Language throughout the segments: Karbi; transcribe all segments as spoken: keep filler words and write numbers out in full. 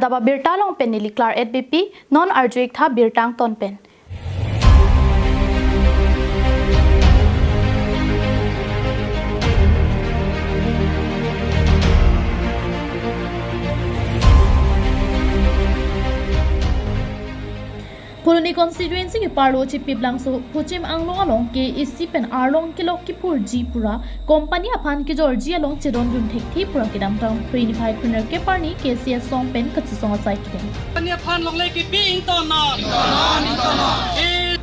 Daba birta along pen neli Claret Beypi, non arju-ik tha birta angton pen. Phuloni constituency keparlo Chipiplangso Phuchim Anglong along K A C pen arlong kelok kiphurji pura company aphan kejorji along chedondun thekthe pura kedamtang Phre niphai krenerkep arni K C S asong pen kachesong asai kedeng. Company aphan longle kipi ingtonon. Ingtonon, ingtonon. Eh.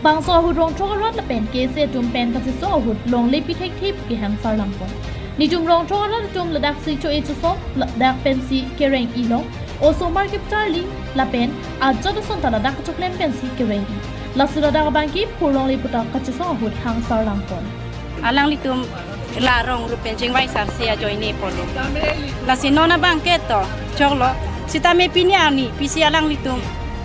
Bangso ahut rong throk arat lapen K A C atum pen kachesong ahut longle pi thekthe pu kehang sarlangpon. Netum rong throk arat atum ladaksi cho-e chosong, ladak pensi kereng-i long, osomar kepacharli lapen ajat ason ta ladak kachoklem pensi kereng-i. Lasi ladak abangke phurlongle puta kachesong ahut hang sarlangpon. Alanglitum la rong rup pen chingvai sarse ajoine apotlo. Lasi non abangke to choklo. Sitame pini arni pisi alanglitum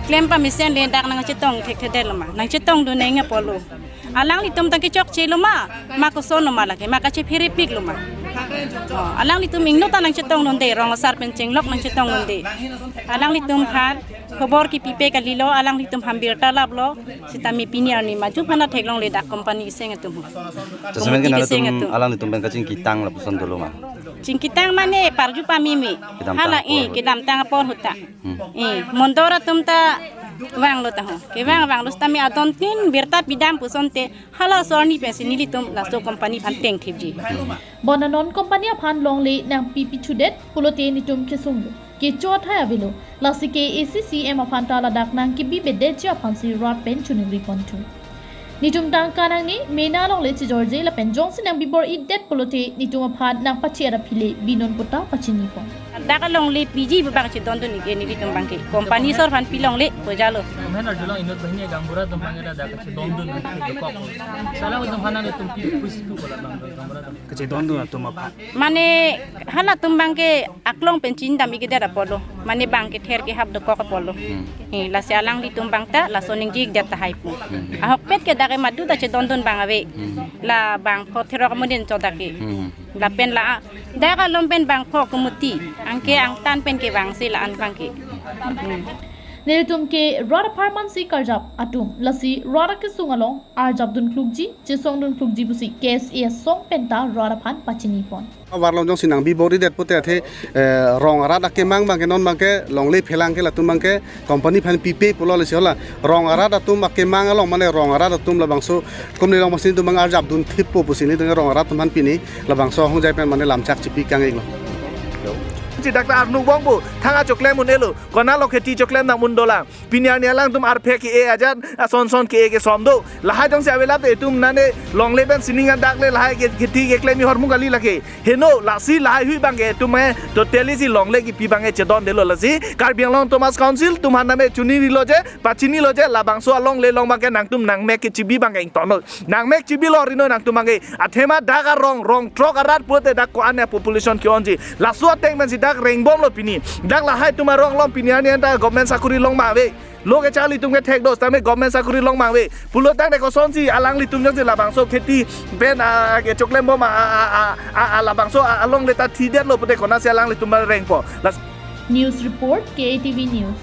klem pamesen le dak nangchetong thekthedetlo ma, nangchetongdun neng apotlo. Alanglitum ta kechokchelo ma, ma kosonlo ma lake, ma kachepherepiklo ma. Oh, alanglitum ingno ta nangchetongdunde, rong asar pen chenglok nangchetongdunde. Alanglitum aphan khobor kipipe kalilo, alanglitum aphan birta laplo, sitame pini arni maju aphan ta theklongle dak company keseng atum. Jasemen ke Committee keseng nangtum atum. Alanglitum pen kachingkitang lapuson dolo ma. Chingkitang mane parju pameme. Kedamtang hala apor eh ahut. Kedamtang apor ahut ta. Hmm. Eh, mondor atum ta vanglo ta ho. Kevang vanglo sitame adon tin birta pidam pusonte hala so arni pensi nelitum laso company aphan tengthipji. Bon anon company aphan longle nangpipi thudet pulote netum kesunglo. Kecho athai avelo. Lasi K A C C M aphan ta ladak nangkibibedetji aphansi rat pen choningriponthu. Netum tangka nangne mena longle chejorje lapen jongsi nangbibor-idet pulote netum aphan nangpachi-et aphi le binon puta pachinipon. Dak alongle piji pu abang chedondun-ik nelitum abangke. Company asor aphan pilongle pojalo. Mena arjulong inut banghini gaonbura atum abangke dak chedondun nangkok. Salam atum aphan nangtum pi pusi pu kola abang gaonbura atum. Kachedondun atum aphan. Mane halatum abangke aklong pen chindam-ikdet apotlo. Mane abangke ther kehap dokok apotlo. Hmm. Eh, lasi alanglitum abang ta laso ningje-ikdet tahai pu. Hmm. Ahokpet ke dak ke madu ta chedondun abang ave. Hmm. La bangpho therok amonit cho dak ke. Hmm. Lapen la dak along pen bangpho kumuti. Anke angtan pen kevangsi la-an abangke. Hmm. Nelitum ke rat apharman si karjap atum. Lasi rat akesung along arjapdun klukji, chesongdun klukji pusi K S A asong pen ta rat aphan pachinipon. Varlong jongsi nangbibor-idet pute athe, eh, rong arat akemang abangke non abangke longle phelang ke latum abangke company aphan pipe pulo lesi hala. Rong arat atum akemang along mane rong arat atum labangso kumni long masi netum abang arjapdun thippo pusi netum rong arat atum aphan pini labangso ahongjai pen mane lamchak chipi kang-iklo. Si dak ta arnu bong bo thang achoklem un-elo, konatlo kheti choklem nang un dolang. Pini arni alangtum arphe ke-e ajat, ason son ke-e kesom do. Lahai jongsi avelap te itum nane longle pen sining adak le lahai ke kheti keklem-i ahormu kali lake. Heno, lasi lahai hui abangke itum eh totally si longle kipi abangke chedondelo lasi. Karbi Anglong Autonomous Council atum aphan name choningri lo je, pachini lo je, labangso alongle along abangke nangtum nangmek kechibi abangke ingtonlo. Nangmek chibilo rino nangtum abangke. Athema dak arong, rong throk arat pulote dak ko-an a population ke-onji. Laso ateng pensi dak rengbomlo pini. Dak lahai atum arong along pini arni anta government sakori long ma ave. Lo kecharli atum kethek do, sitame government sakori long ma ave. Pulo tangte kosonsi alanglitum jongsi labangso kheti pen, ah, kechoklem bom a, a, a, labangso, ah, alongle ta thidetlo pute konatsi alanglitum rengpo. Las- News report, K A T V News.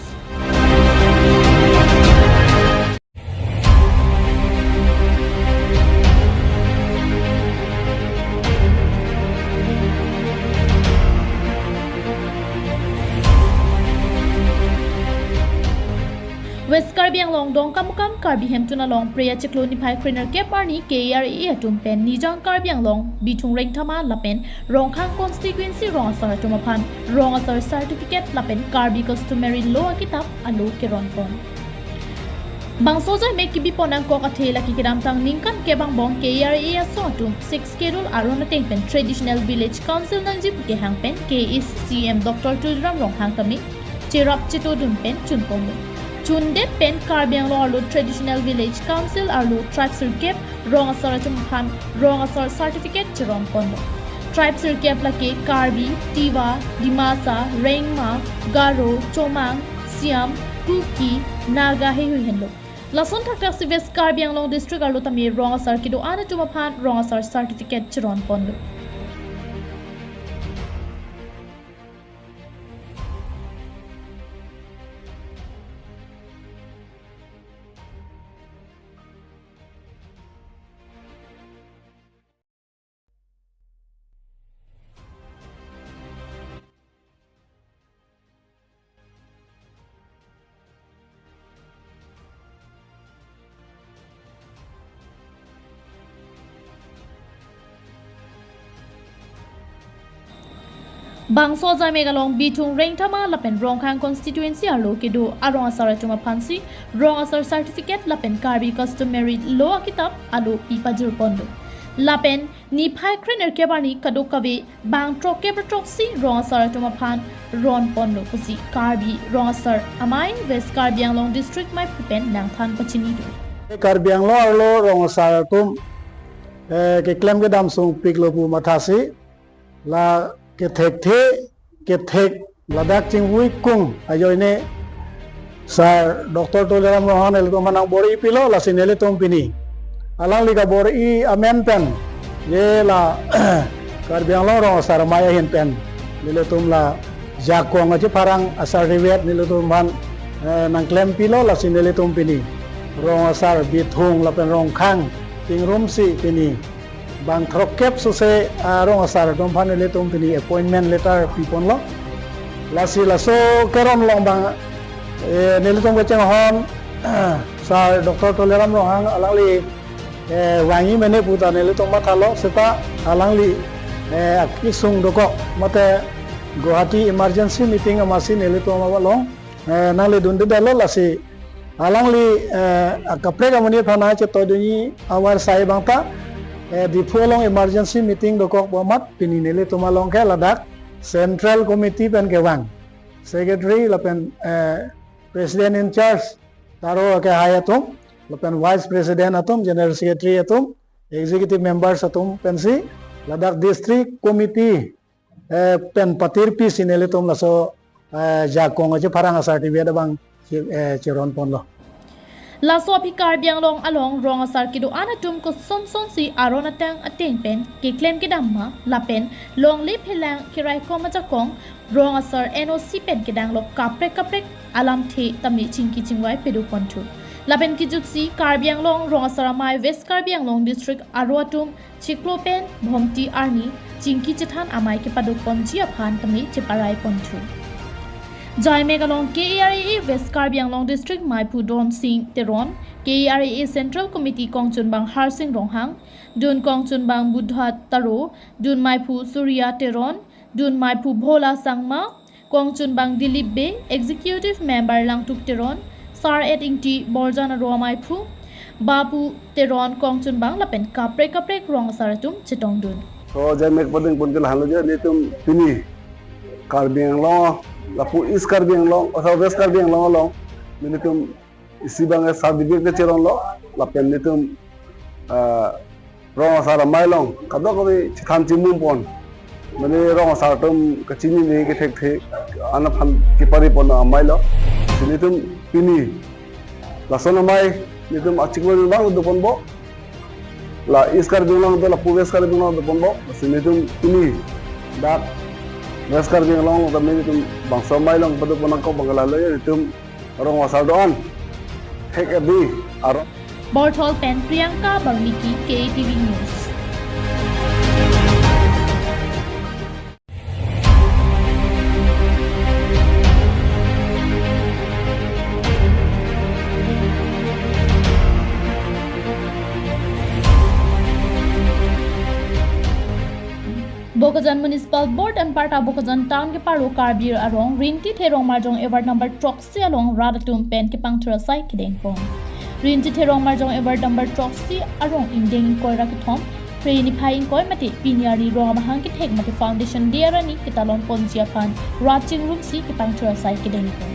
West Karbi Anglong Dongkamukam Karbi Hemtun along Phre achiklo niphai krenerkep arni K A R A A atum pen Nijang Karbi Anglong, Bithung Rengthama lapen Rongkhang constituency rong asar atum aphan rong asar certificate lapen Karbi customary law akitap alo keronpon. Bangso ajai mek kibipon angkok athe lake kedamtang ningkan kep angbong K A R A A asong atum Sixth Schedule aron ateng pen Traditional Village Council nangji pu kehang pen K A A C C E M Doctor Tuliram Ronghang tame cherap chetodun pen chunponlo. Chundet pen Karbi Anglong arlo Traditional Village Council arlo tribe sirkep rong asar atum aphan rong asar certificate cherongponlo. Tribe sirkep lake Karbi, Tiwa, Dimasa, Rengma, Garo, Chomang, Siam, Kuki, Naga heihui henlo. Lason thakthak si West Karbi Anglong District arlo tame rong asar kedo-an atum aphan rong asar certificate cherongponlo. Bangso ajaimek along Bithung Rengthama lapen Rongkhang constituency arlo kedo arong asar atum aphansi rong asar certificate lapen Karbi customary law akitap alo pi pajirponlo. Lapen niphai krenerkep arni kadokave bang throkkep ra throksi rong asar atum aphan ronponlo pusi Karbi Rong Asar Amei West Karbi Anglong District meiphu pen nangthan pachinidun. Karbi Anglong arlo rong asar atum, eh, keklem kedam sungpiklo pu mathasi, la kethekthe, kethek ladak chingvui kung ajoine Sir Doctor Tuliram Ronghang nelitum aphan nangbor-i pilo, lasi nelitum pini alangli kabor-i amen pen, je la Karbi Anglong Rong Asar Amei ahin pen nelitum la jakong achipharang asar rivet nelitum aphan, eh, nangklem pilo, lasi nelitum pini rong asar Bithung lapen Rongkhang chingrumsi pini bang throkkep sose, ah, rong asar atum aphan nelitum pini appointment letter piponlo. Lasi laso keron along bang, eh, nelitum kachinghon, Sir Doctor Tuliram Ronghang alangli, eh, vangji mene puta nelitum mathalo, seta alangli, eh, akisung dokok mate Guwahati emergency meeting amatsi nelitum along, eh, nangledundedetlo, lasi alangli, eh, akaprek amonit aphan nangchetoidunji awar sai bangta, eh, Diphu along emergency meeting dokok pu amat pini nelitum along ke ladak Central Committee pen kevang Secretary lapen, eh, President in charge, taro akehai atum, lapen Vice President atum, General Secretary atum, Executive Members atum pensi ladak District Committee, eh, pen patirpisi nelitum laso, eh, jakong achipharang asar rivet abang chi-, eh, chironponlo. Laso aphi Karbi Anglong along rong asar kedo-an atum kosonsonsi aron atang ateng pen keklem kedam ma lapen longle phelang keraikom ajakong rong asar N O C pen kedang lok kaprek kaprek alamthe tame chingki chingvai padoponthu. Lapen kijutsi Karbi Anglong Rong Asar Amei West Karbi Anglong District arlo atum chiklo pen Bhomti arni chingki chethan amei kepadoponji aphan tame cheparaiponthu. Jaimek along K A R A A West Karbi Anglong District meiphu Don Sing Teron, K A R A A Central Committee kongchunbang Harsing Ronghang, dun kongchunbang Buddha Taro, dun meiphu Surya Teron, dun meiphu Bhola Sangma, kongchunbang Dilip Bey, Executive Member Langtuk Teron, Sar et Ingti Borjan arlo ameiphu, Bapu Teron kongchunbang lapen kaprek kaprek rong asar atum chetongdun. So, jaimek padingpon ke lahenlo je, nelitum pini Karbi Anglong, lapu East Karbi Anglong, asa West Karbi Anglong along, nelitum isi bang certificate kechironlo, lapen nelitum, ah, rong asar amei along kadokave chethan chimumpon. Mane rong asar atum kachinine kethekthe an aphan keparipon ameilo. Lasi nelitum pini lason amei nelitum achiklo abang doponbom. La East Karbi Anglong do, lapu West Karbi Anglong doponbom. Lasi nelitum pini dak West Karbi Anglong tame nelitum bangso amei along padopon nangkok abang ke lahenlo je, nelitum rong asar do-an thek adi arong. Borthol pen Priyanka Balmiki, K A T V News. Bokajan Municipal Board anparta Bokajan Town keparlo Karbi arong Rinti Therong Marjong award number throksi along rat atum pen kepangthur asai kedengpon. Rinti Therong Marjong award number throksi arong ingdeng ingkoi ra kethom, Phre niphai ingkoi mate pini arni rong amahang kethek mate Foundation Day arni ketalonponji aphan rat chingrumsi kepangthur asai kedengpon.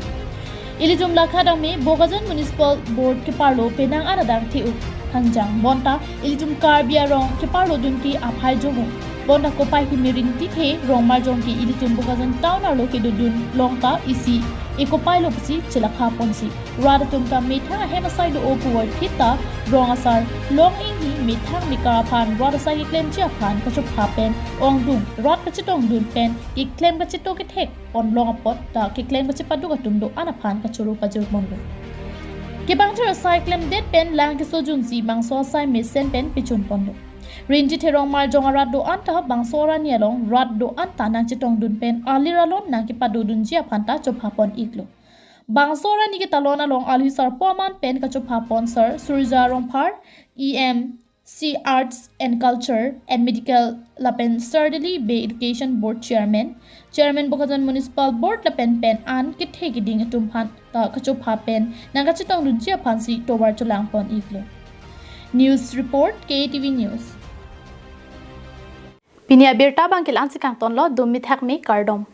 Ilitum lakha dame Bokajan Municipal Board keparlo penang an adang the-uk hangjang bonta ilitum Karbi arong keparlo dun ke aphai jomung. Bonta kopai kimi Rinti Therong Marjong ke ilitum Bokajan Town arlo kedodun longta isi ekopailo pusi chelakhaponsi rat atum ta methang ahem asai do-o puvoiphit ta rong asar long inghi methang mekar aphan rat asai keklemji aphan kachopha pen ongdung, rat kachetongdun pen keklem kacheto kethek pon long apot ta keklem kachepaduk atum do-an aphan kachoro pajirponlo. Kepangthur asai klemdet pen lang kesojunsi bangso asai mesen pen pechunponlo. Rinti Therong Marjong arat do-an ta bangso arni along rat do-an ta nangchetongdun pen alir alon nangkepadodunji aphan ta chophapon iklo. Bangso arni ketalon along alhi sarpo aman pen kachophapon Sir Surja Rongphar, E M C Arts and Culture and Medical lapen Sardili Bey Education Board Chairman, Chairman Bokajan Municipal Board lapen pen an kethe keding atum aphan ta kachopha pen nangkachetongdunji aphansi tovar cholangpon iklo. News report, K A T V News. Pini abirta abang ke la-ansi kangtonlo, dum mithak me, kardom.